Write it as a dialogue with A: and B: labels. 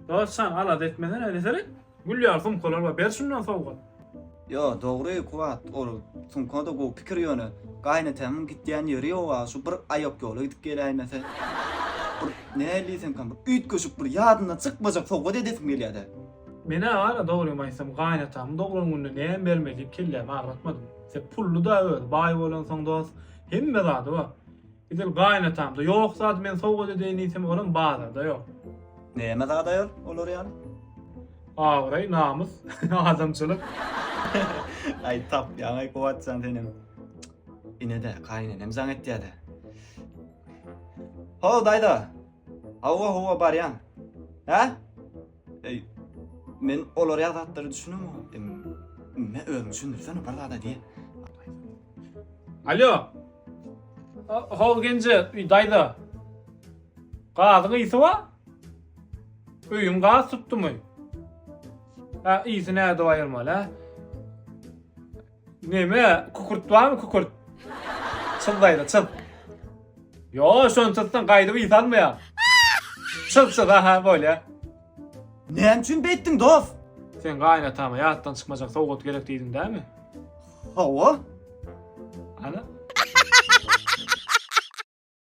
A: Dost sen alada etmesene, ine seret. Gül ýaly sumkalar bar, ber şundan sowgat.
B: Ýo, dogry Kuwat, ol sumka-da gowy pikir ýöne gaýynetämiň gitýän ýeri ýog-a, şu bir aýak ýola gidip geläýmese. Bir nähili diýsemkäm, bir üýtgeşik bir ýadyndan çykmajak sowgat edesim gelýä-dä.
A: Men-ä bar-a, dogrymy aýtsam, gaýynatamyň doglan gününe näme bermeli diýip kellämi agratmadym. Se pully-da özi, baý bolansoň dost, hemme zady bar. Edil gaýynatamda ýok zady men sowgat edeýin diýsem olam bazarda ýok.
B: Näme zat aýol olar ýaly?
A: Abraý, namys, adamçylyk.
B: Aý tapýaňaý Kuwatjan senem. Ine-de gaýynenem jaň etýä-de. How daýza. Hawa hawa barýan. Hä? Eý, men olar ýaly zatlara düşünemok. Me özüň düşündirsene bir zada diýe.
A: Alo. How genje, daýza. Gazyň ysy bar? Öýüň gaz tutdumy? Ha, ysy nädip aýyrmaly, ha? Neme, kükürt barmy kükürt? Çyz daýza, çyz. Ýo, şony çyzsaň gaýdyp ys almaýar. Çyz, çyz, aha, bolýar.
B: Näme üçin beýtdiň, dost?
A: Sen gaýynatama ýatdan çykmajak sowgat gerek diýdiň dämi?
B: Hawa.
A: Ana.